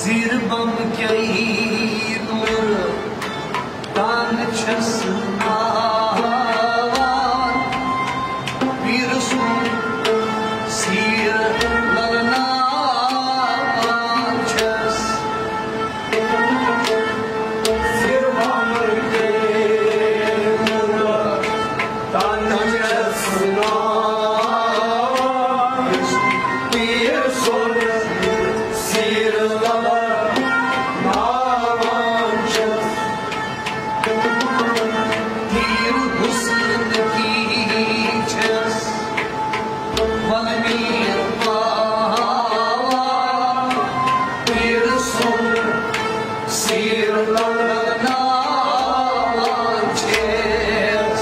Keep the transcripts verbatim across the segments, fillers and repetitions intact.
زیر بم کئی نور تان چھس ناوان، پیر سُنٛد سیر للناوان چھس۔ زیر بم کئی نور تان چھس ناوان، پیر سُنٛد سیر للناوان چھس۔ پیر حسن کی چھس ولمیر پاوان، پیر سُنٛد سیر للناوان چھس۔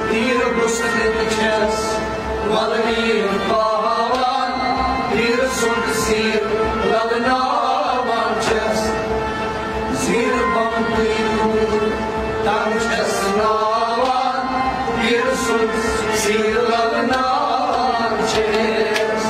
تیر گُسلِتھ چھس ولمیر پاوان، پیر سُنٛد سیر للناوان چھس۔ زیر بم کئی نور تان چھس ناوان، پیر سُنٛد سیر للناوان چھس۔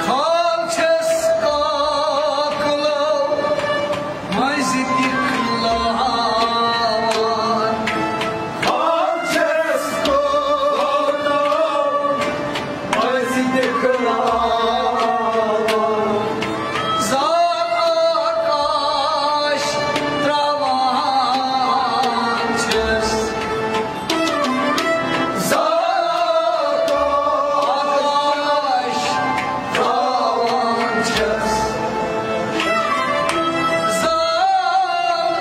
کھال چھس کاکلو مٔنٛزِ دِکھ لاوان۔ کھال چھس کاکلو مٔنٛزِ دِکھ لاوان۔ زال آکاش تراوان چھس۔ زال آکاش تراوان چھس۔ زال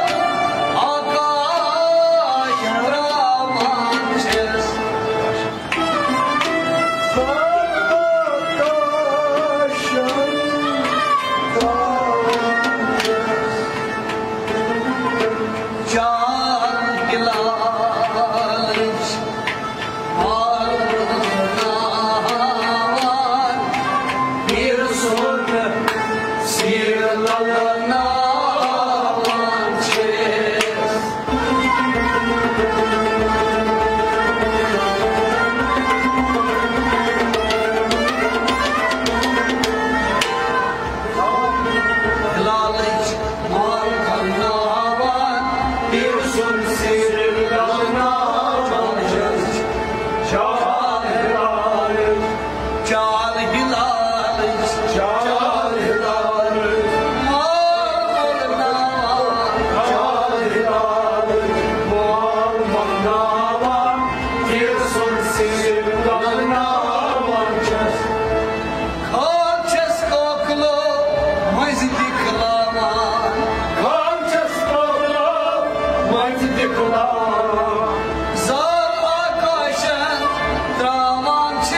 آکاش تراوان چھس۔ چال ہلالٕچ مال ناوان، پیر سُنٛد سیر للناوان چھس۔ ہلالٕچ مال کرناوان، پیر سُنٛد سیر کرناوان چھس۔ چال ہلالٕچ، چال ہلالٕچ، چال ہلالٕچ مال کرناوان، چال ہلالٕچ مال منگناوان، پیر سُنٛد سیر کرناوان چھس۔ کھال چھس کاکلو مٔنٛزِ دِکھ لاوان۔ کھال چھس کاکلو مٔنٛزِ دِکھ لاوان۔ زال آکاشن تراوان چھس۔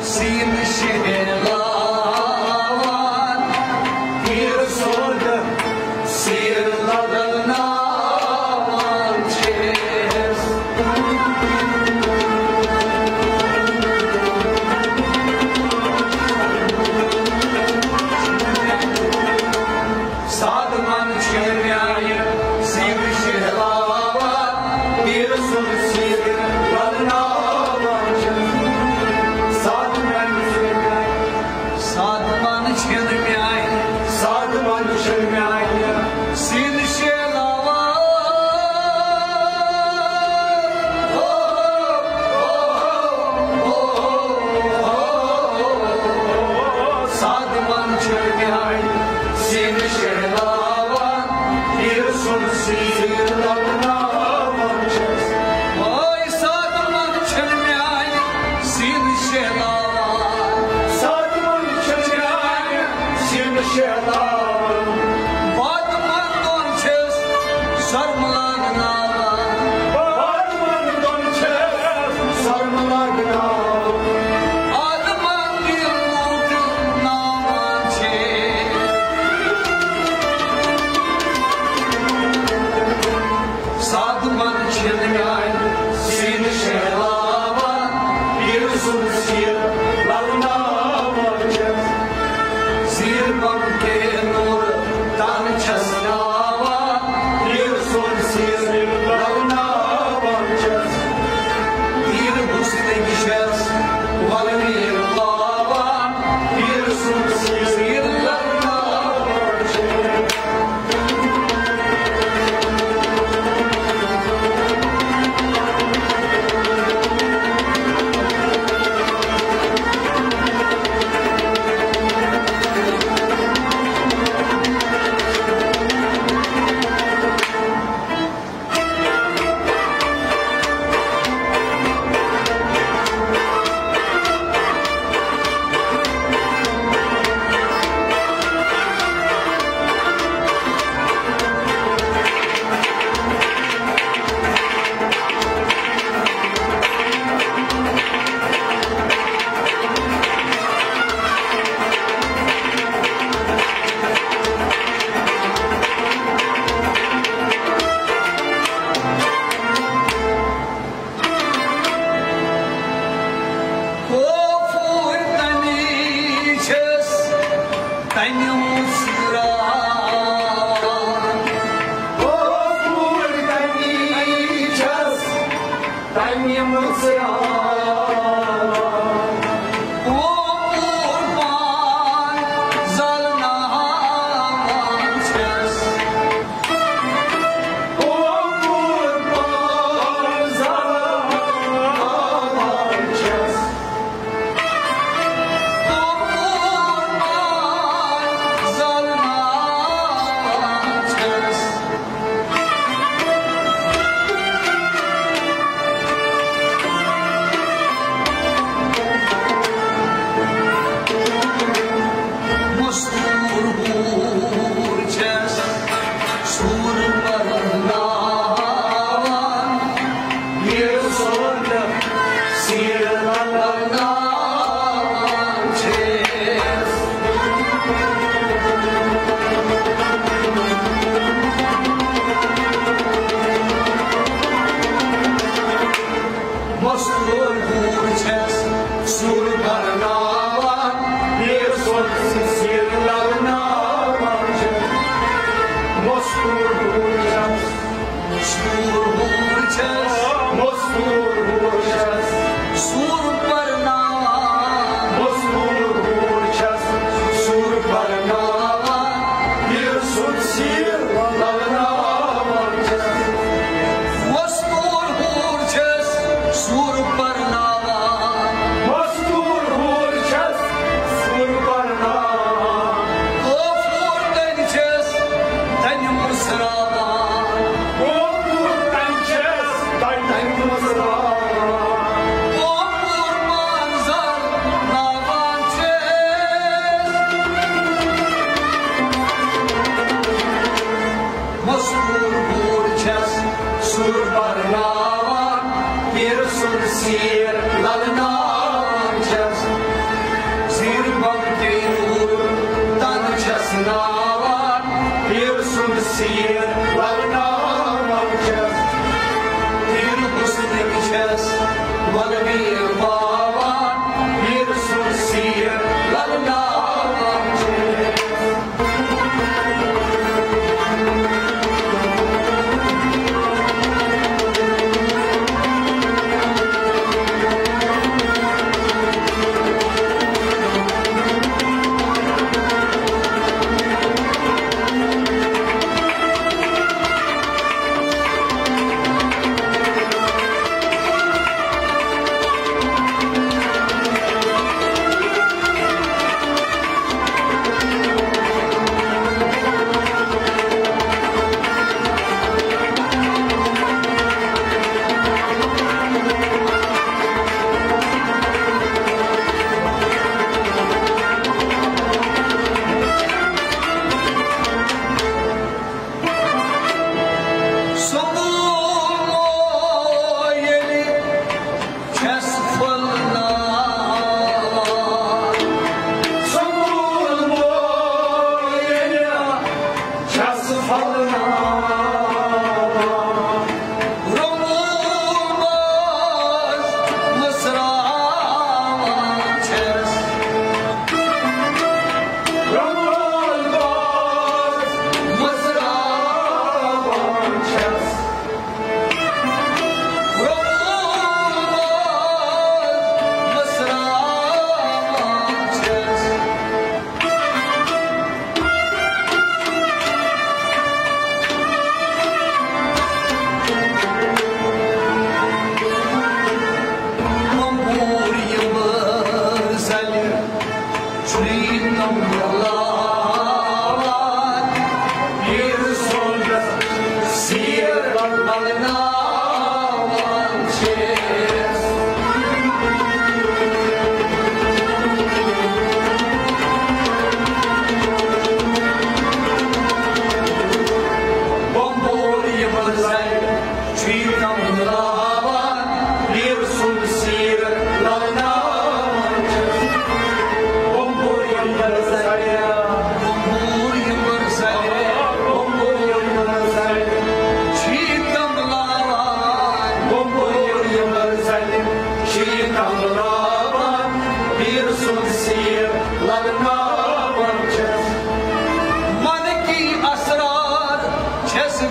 سیٖنہٕ شہلاوان، تیٖر سوزٕ سیٖر لگناوان چھِس۔ سادٕ من چھِ میانہِ سیٖنہٕ شہلاوان، تیٖر سُنٛد سیٖر لگناوان چھِ۔ سادٕ من چھِ میانہِ، سادٕ من چھِ میانہِ، سادٕ من چھِ میانہِ سیٖنہٕ شہلاوان۔ سادٕ من چھِ میانہِ سیٖنہٕ شہلاوان، تیٖر سُنٛد سیٖر لگناوان چھِس۔ اے سادٕ من چھِ میانہِ سیٖنہٕ شہلاوان، سادٕ من چھِ میانہِ سیٖنہٕ شہلاوان۔ بادٕ من دۄن چھِس سرمہٕ لگناوان۔ بادٕ من دۄن چھِس سرمہٕ لگناوان۔ آدمن دِل لوٗٹناوان چھِ۔ سادٕ من چھِنہٕ میانہِ سیٖنہٕ شہلاوان، تیٖر سُنٛد سیٖر لگناوان چھِس۔ سیٖر بۄن کے نوٗر تن چھَس ناوان، تیٖر سُنٛد سیٖر لگناوان چھَس۔ تیٖر حُسنٕکۍ چھَس وَلہٕ میٖر پاوان، تیٖر سُنٛد سیٖر لگناوان چھَس۔ کۄپوٗر تَنہِ چھَس تَنہِ مُژراوان۔ کۄپوٗر تَنہِ چھَس تَنہِ مُژراوان۔ کۄپوٗر پان زالناوان چھَس۔ مستوٗر ہوٗر چھَس سوٗر پَرناوان، یہِ سونٛتہٕ سیٖر لگناوان چھَس۔ مستوٗر ہوٗر چھَس سوٗر پَرناوان، یہِ سونٛتہٕ سیٖر لگناوان چھَس۔ مستوٗر ہوٗر چھَس، مستوٗر ہوٗر چھَس، مستوٗر ہوٗر چھَس سوٗر پَرناوان۔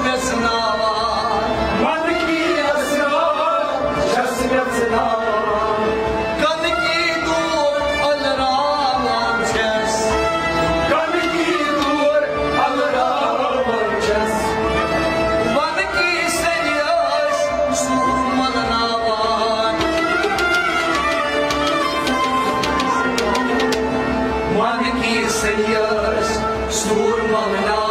ویژناوان۔ من کی اسرار چھس ویژناوان۔ کلکی دور پھٔلراوان چھس۔ کلکی دور پھٔلراوان چھس۔ ون کی سیٲسۍ سوٗر ملناوان۔ ون کی سیٲسۍ سوٗر ملناوان۔